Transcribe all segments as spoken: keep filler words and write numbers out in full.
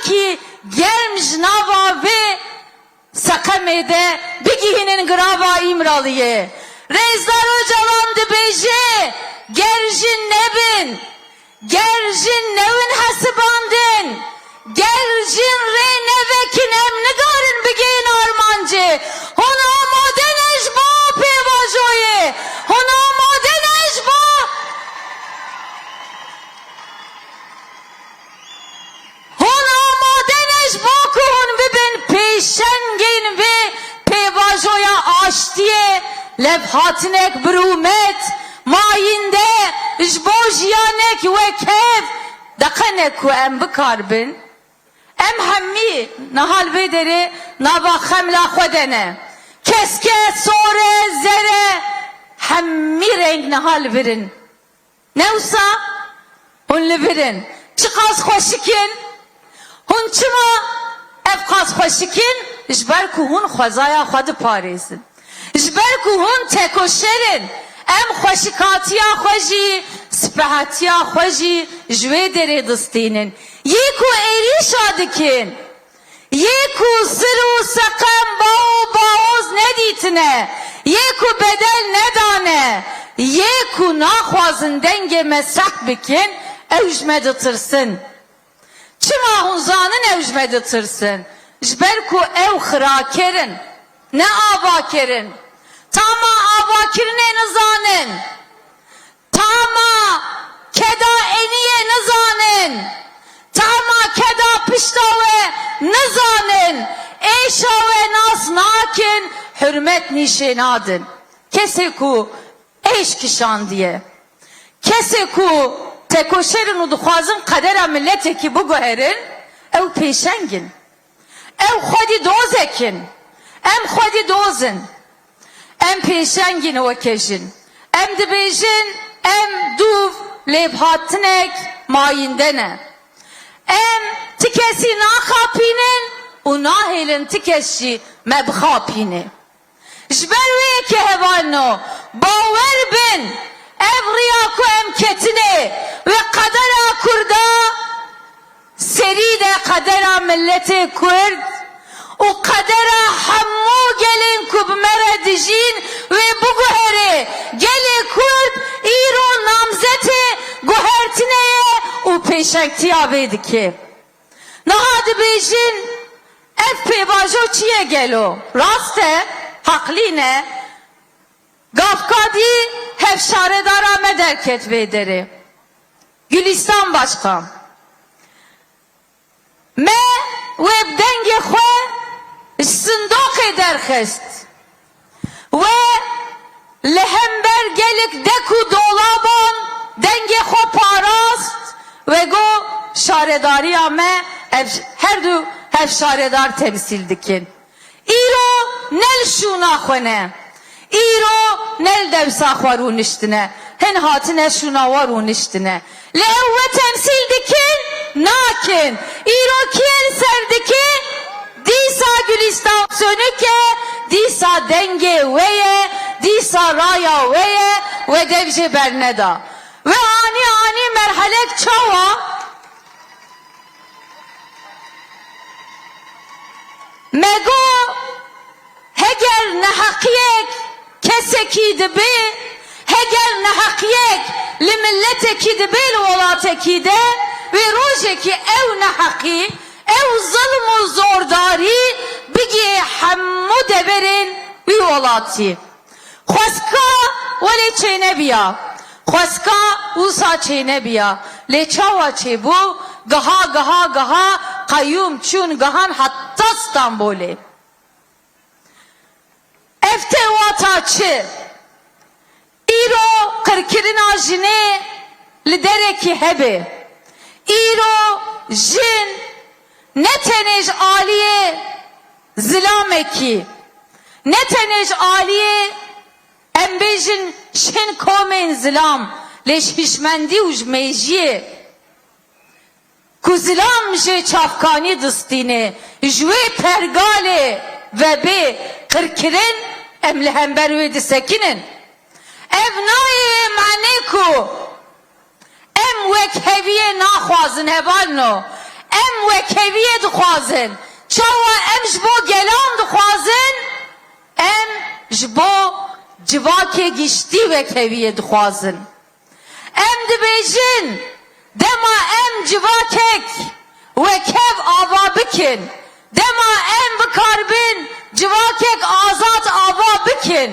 Kî germ ji nava vê seqemê de bigihînin girava Îmraliyê. Rêzdar Ocalan dibêje, ger jin nebin, ger jin newin hesibandin, ger jin rê nevekin, em nikarin bigihîn armancê. Hûn amade ne ji bo pêvajoyê? Hûn amade ne ji bo Hûn amade ne ji bo ku hûn bibin pêşengên vê pêvajoya aştiyê, levhatinek bi rûmet, mayînde ji bo jiyanek wekhev, deqe ne ku em bikaribin? Em hemî niha li vê derê nava xemla xwe de ne. Keske, sor e, zer e, hemî reng niha li vir in. Ne wisa? Hûn li vir in. Çiqas xweşik in? Hûn çima ev qas xweşik in? Ji ber ku hûn xwezaya xwe diparêzin. Ji ber ku hûn tekoşer in. Em xweşikatiya xwe jî, spehetiya xwe jî ji wê derê distînin. Yê ku êrîşa dikin. Yê ku sir û seqem, ba û baoz nedîtine, yê ku bedel nedane, yê ku naxwazin dengê me sehk bikin, ew ji me ditirsin. Çima hûn zanin ew ji me ditirsin? Ji ber ku ew xiraker in, ne avaker in. Tama avakirinê nizanin. Tama keda eniyê nizanin. Tama keda pişta we nizanin. Êşa we nas nakin, hurmet nîşê nadin. Kesê ku êş kişandiye, kesê ku tekoşer in û dixwazin qedera miletekî biguherin, ew pêşeng in. Ew xwedî dozek in. Em xwedî doz in. Em pêşeng in weke jin. Em dibêjin, em dûv lêvhatinek mayînde ne. Em ti kesî naxapînin û nahêlin ti kes jî me bixapîne. Ji ber wê yekê hevalino, bawer bin, ev riya ku em ketine wê qedera Kurda serî de, qedera miletê Kurd û qedera hemû gelên ku bi me re dijîn wê biguhere. Gelê Kurd îro namzetê guhertinê ye û pêşengtiya vê dike. Niha dibêjin, ev pêvajo çi ye gelo? Rast e, heqlî ne. Gavkadî hevşaredara me derket vê derê. Gulîstan Başkan. Me wê bi dengê xwe ji sindoqê derxist. We li hember gelek dek û dolaban dengê xwe parast, we got, şaredariya me ev her du hevşaredar temsîl dikin. Îro ne li şûna xwe ne. Îro ne li dewsa xwe rûniştine. Hin hatine şûna we rûniştine. Lê ew we temsîl dikin? Nakin. Îro kî li ser dike? Dîsa Gulîstan Sönük e, dîsa dengê we ye, dîsa raya we ye, we dev jê berneda. We anî anî merhelek çawa? Me got, heger neheqiyek kesekî dibe, heger neheqiyek li miletekî dibe, li welatekî de, wê rojekî ew neheqî, ew zilm û zordarî bigihê hemû deverên wî welatî. Xwestka welê çênebiya. Xwestka wisa çênebiya. Lê çawa çêbû? Giha, giha, giha qeyûm çûn, gihan heta Stenbolê. Ev tê wata çi? Îro qirkirina jinê li derekî hebe. Îro jin ne tenê ji aliyê zilamekî, ne tenê ji aliyê, em bêjin, ji hin komên zilam, lê ji hişmendî û ji mêjiyê ku zilam jê çavkanî distîne, ji wê pergalê vebê qirkirin, em li hember wê disekinin. Ev nayê manê ku em wekheviyê naxwazin, hevalno. Em wekheviyê dixwazin. Çawa em ji bo gelan dixwazin? Em ji bo civakê giştî wekheviyê dixwazin. Em dibêjin, dema em civakek wekhev ava bikin, dema em bikaribin civakek azad ava bikin,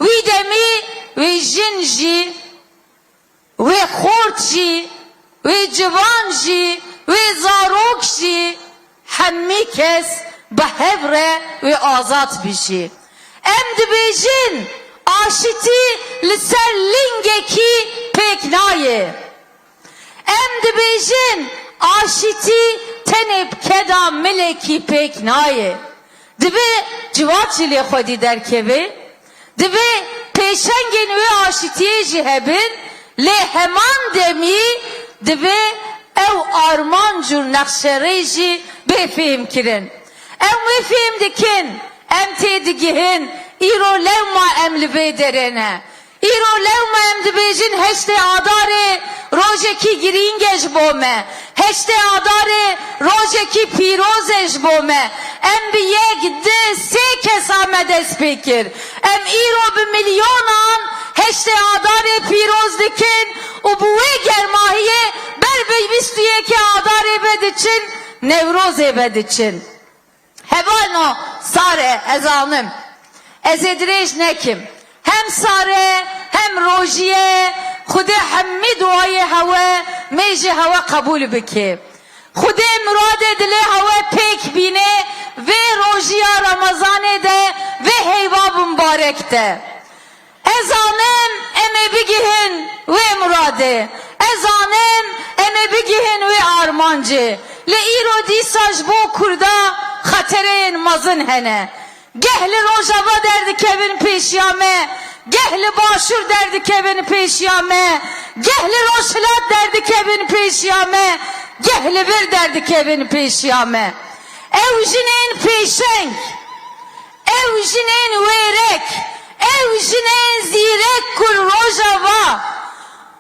wî demî wê jin jî, wê xort jî, wê ciwan jî, wê zarok jî, hemî kes bi hev re wê azad bijî. Em dibêjin, aşitî li ser lingekî pêk nayê. Em dibêjin, aşitî tenê bi keda milekî pêk nayê. Divê civat jî lê xwedî derkeve. Divê pêşengên wê aşitiyê jî hebin, lê heman demî divê ew armanc û nexşerê jî bê fêhm kirin. Em wê fêhm dikin, em tê digihin, îro lewma em li vê derê ne. Îro lewma em dibêjin heştê Adarê rojekî girîng e ji bo me. Heştê Adarê rojekî pîroz e ji bo me. Em bi yek, di, sê kesa me dest pê kir. Em îro bi milyonan heştê Adarê pîroz dikin û bi wê germahiyê ber bi bîst û yekê Adarê ve diçin, Newrozê ve diçin. Hevalno, sar e, ez anim. Ez ê dirêj nekim. Hem sar e, hem rojî ye, Xwedê hemî duayê hewe, mêjê hewe qebûl bike. Xwedê miradê dilê hewe pêk bîne, vê rojiya Remezanê de, vê heyva bi mibarek de. Ez zanim em ê bigihin wê miradê. Ez zanim em ê bigihin wê armancê. Lê îro dîsa ji bo Kurda xetereyên mezin hene. Geh li Rojava derdikevin pêşiya me, geh li Başûr derdikevin pêşiya me, geh li Rojhilat derdikevin pêşiya me, geh li vir derdikevin pêşiya me. Ew jinên pêşeng, ew jinên wêrek, ew jinên zîrek ku li Rojava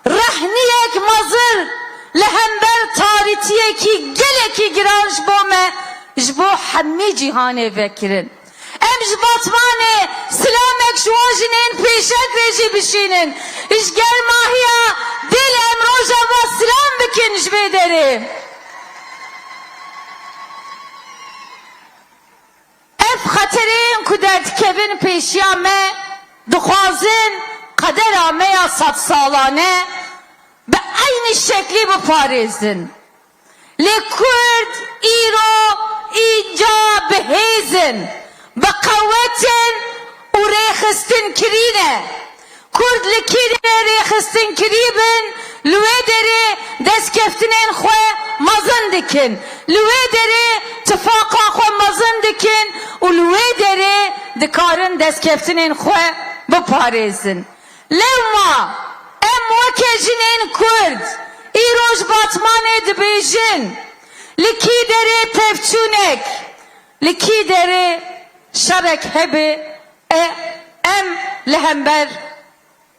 rehniyek mezin li hember tarîtiyekî gelekî giran ji bo me, ji bo hemî cîhanê vekirin. Em ji Batmanê silamek ji wan jinên pêşeng re jî bişînin. Ji germahiya dê li em Rojava silam bikin ji vê derê. Ev xetereyên ku derdikevin pêşiya me, dixwazin qedera me ya sedsalane bi eynî şeklî biparêzin. Lê Kurd îro înca bi hêz in, bi qewet in û rêxistinkirî ne. Kurd li kî derê rêxistinkirî bin, li wê derê destkeftinên xwe mezin dikin, li wê derê tifaqa xwe mezin dikin û li wê derê dikarin destkeftinên xwe biparêzin. Lewma em weke jinên Kurd îro ji Batmanê dibêjin, li kî derê pevçûnek, li kî derê şerek hebe, e, em li hember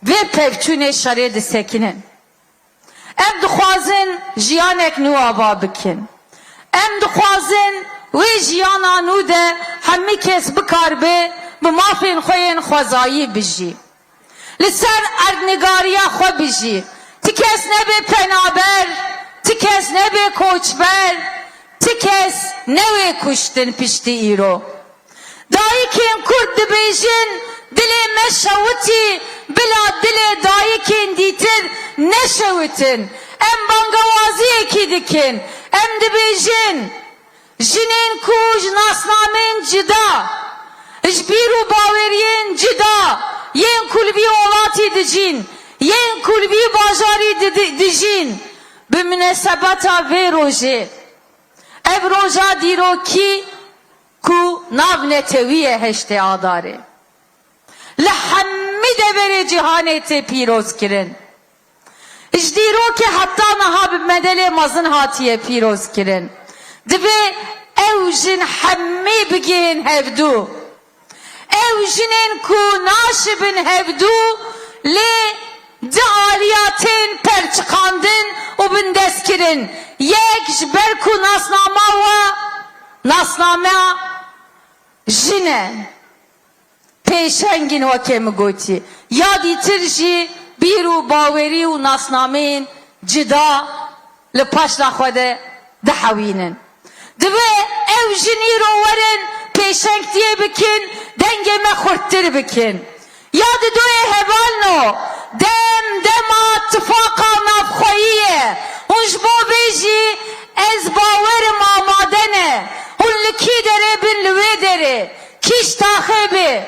vê pevçûnê şerê disekinin. Em dixwazin jiyanek nû ava bikin. Em dixwazin wê jiyana nû de hemî kes bikaribe bi mafên xwe yên xwezayî bijî. Li ser erdnigariya xwe bijî. Ti kes nebe penaber, ti kes nebe koçber, ti kes newê kuştin piştî îro. Dayikên Kurd dibêjin, dilê me şewitî, bila dilê dayikên dîtir neşewitin. Em bangewaziyekî dikin. Em dibêjin, jinên ku ji nasnameyên cida, ji bîr û baweriyên cida, yên ku li vî welatî dijîn, yên ku li vî bajarî di-, di-, dijîn, bi minesebeta vê rojê, ev roja dîrokî ku navnetewî ye heştê Adarê, li hemî deverê cîhanê tê pîrozkirin. Ji dîrokê heta niha bi bedelê mezin hatiye pîrozkirin. Divê ew jin hemî bigihên hevdû. Ew jinên ku naşibin hevdû, lê di aliya tên perçiqandin û bindestkirin. Yek ji ber ku nasna Nasnameya jin e. Pêşeng in weke min gotî. Ya dîtir jî bîr û bawerî û nasnameyên cida li paşna xwe de dihewînin. Divê ew jin îro werin pêşengtiyê bikin, dengê me xurttir bikin. Ya didoyê hevalno, dem dema tifaqa navxweyî ye. Hûn ji bo vê jî ez bawerim amade ne. Hûn li kî derê bin, li wê derê. Kî ji taxê bê,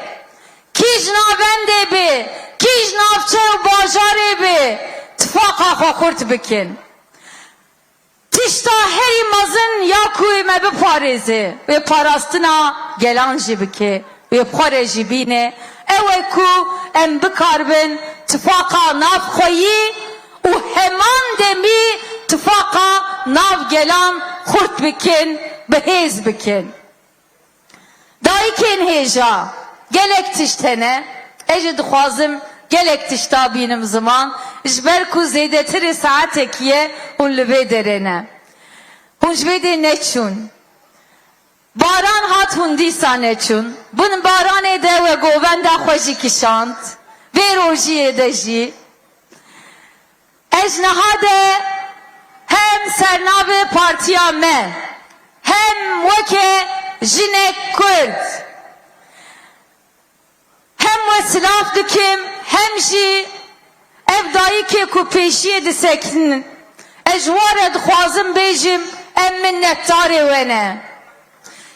kî ji navendê bê, kî ji navçe û bajarê bê, tifaqa xwe xurt bikin. Tişta herî mezin ya ku me biparêze, wê parastina gelan jî bike, wê bi xwe re jî bîne, ew e ku em bikaribin tifaqa navxweyî û heman demî tifaqa nav gelan xurt bikin, bihêz bikin. Dayikên hêja, gelek tişt hene. Ez jî dixwazim gelek tişta bînim ziman, ji ber ku zêdetirê saetekî ye hûn li vê derê ne. Hûn ji vê dê neçûn. Baran hat, hûn dîsa neçûn. Bin baranê de we govenda xwe jî kişand. Vê rojiyê de jî. Ez niha de hem sernavê partiya me, hem weke jinek Kurd, hem we silav dikim, hem jî ev dayikê ku pêşiyê disekinin, ez ji we re dixwazim bêjim, em minnetdarê we ne.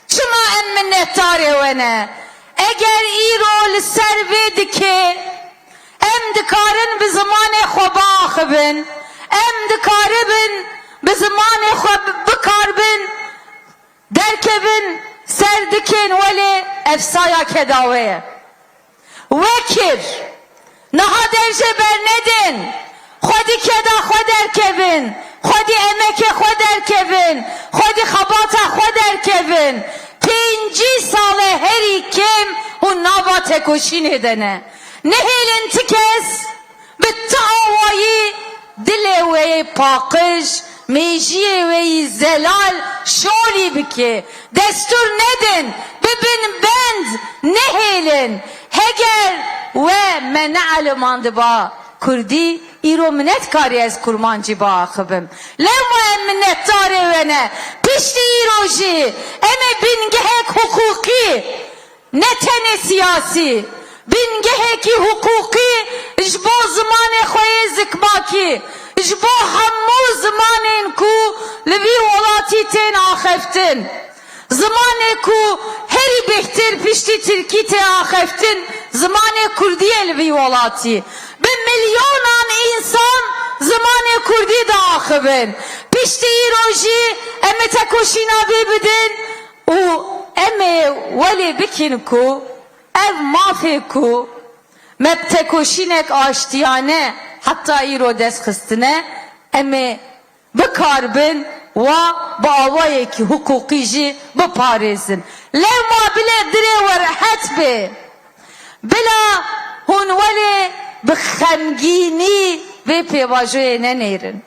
Çima em minnetdarê we ne? Eger îro li ser vê dikê, em dikarin bi zimanê xwe biaxivin, em dikaribin bi zimanê xwe bi-, bikaribin, derkevin ser dikên welê, ev saya keda we ye. We kir. Niha dev jê bernedin. Xwedî keda xwe derkevin. Xwedî emekê xwe derkevin. Xwedî xebata xwe derkevin. Pêncî sal e herî kêm hûn nava tekoşînê de ne. Nehêlin ti kes bi ti awayî dilê we yê paqij, mêjiyê we yî zelal şolî bike. Destûr nedin, bibin bend, nehêlin. Heger we me neelimandiba kurdî, îro min ne dikarî ez kurmancî biaxivim. Lewma em minnetdarê we ne. Piştî îro jî em ê bingehek hiqûqî, ne tenê siyasî, bingehekî hiqûqî ji bo zimanê xwe yê zikmakî, ji bo hemû zimanên ku li vî welatî tên axeftin, zimanê ku herî bêhtir piştî tirkî tê axeftin, zimanê kurdî ye li vî welatî. Bi milyonan însan zimanê kurdî diaxivin. Piştî îro jî em ê tekoşîna vê bidin û em ê welê bikin ku ev mafê ku me bi tekoşînek aştiyane heta îro dest xistine, em ê bikaribin wa bi awayekî hiqûqî jî biparêzin. Lewma bilê dilê we rehet bê. Bila hûn welê bi xemgînî vê pêvajoyê nenêrin.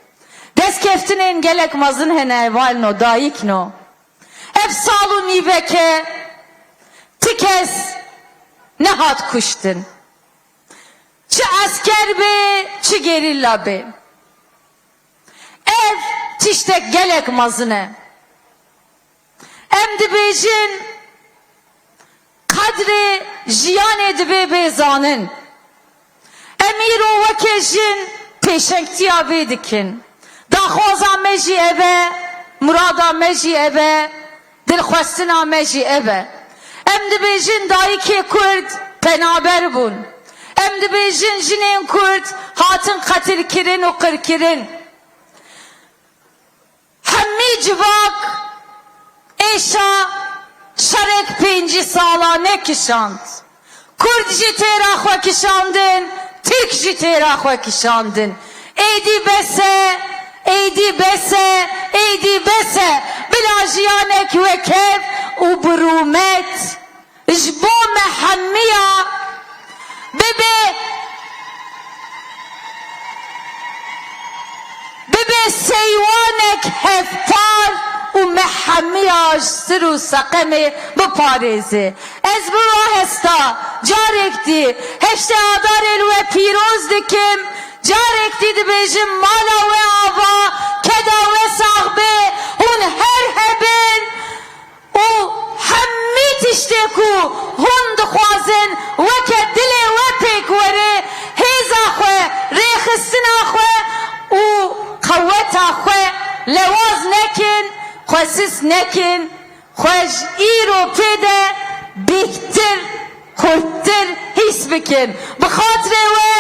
Destkeftinên gelek mezin hene, hevalno, dayikno. Ev sal û nîveke ti kes nehat kuştin. Çi esker bê, çi gerîla bê. Ev tiştek gelek mezin e. Em dibêjin, qedrê jiyanê divê bê zanin. Em îro weke jin pêşengtiya vê dikin. Daxwaza me jî ev e, murada me jî ev e, dilxwestina me jî ev e. Em dibêjin dayikê Kurd penaber bûn. Em dibêjin jinên Kurd hatin qetilkirin û qirkirin. Hemî civak êşa şerek pêncî salane kişand. Kurd jî têra xwe kişandin, Tirk jî têra xwe kişandin. Êdî bes e, êdî bes e, êdî bes e. Bila jiyanek wekev û bi rûmet. Ji bo me hemiya bibe, bibe seywanek hevpar û me hemiya ji Sir û seqemê biparêze. Ez bi wahesta carek dî heştê Adarê li we pîroz dikim. Carek dî dibêjim mala we ava, keda we sax be, hûn her hebin û hemî tiştê ku hûn dixwazin weke dilê we pêk were, hêza xwe, rêxistina xwe û qeweta xwe lewaz nekin, xwe sist nekin. Xwe ji îro pê de bêhtir, xurttir hîs bikin. Bi xatirê we,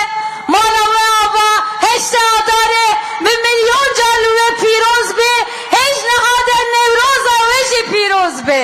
mala we ava heştê Adarê bi milyon car li we pîroz be, hêj niha de Newroza we jî pîroz be.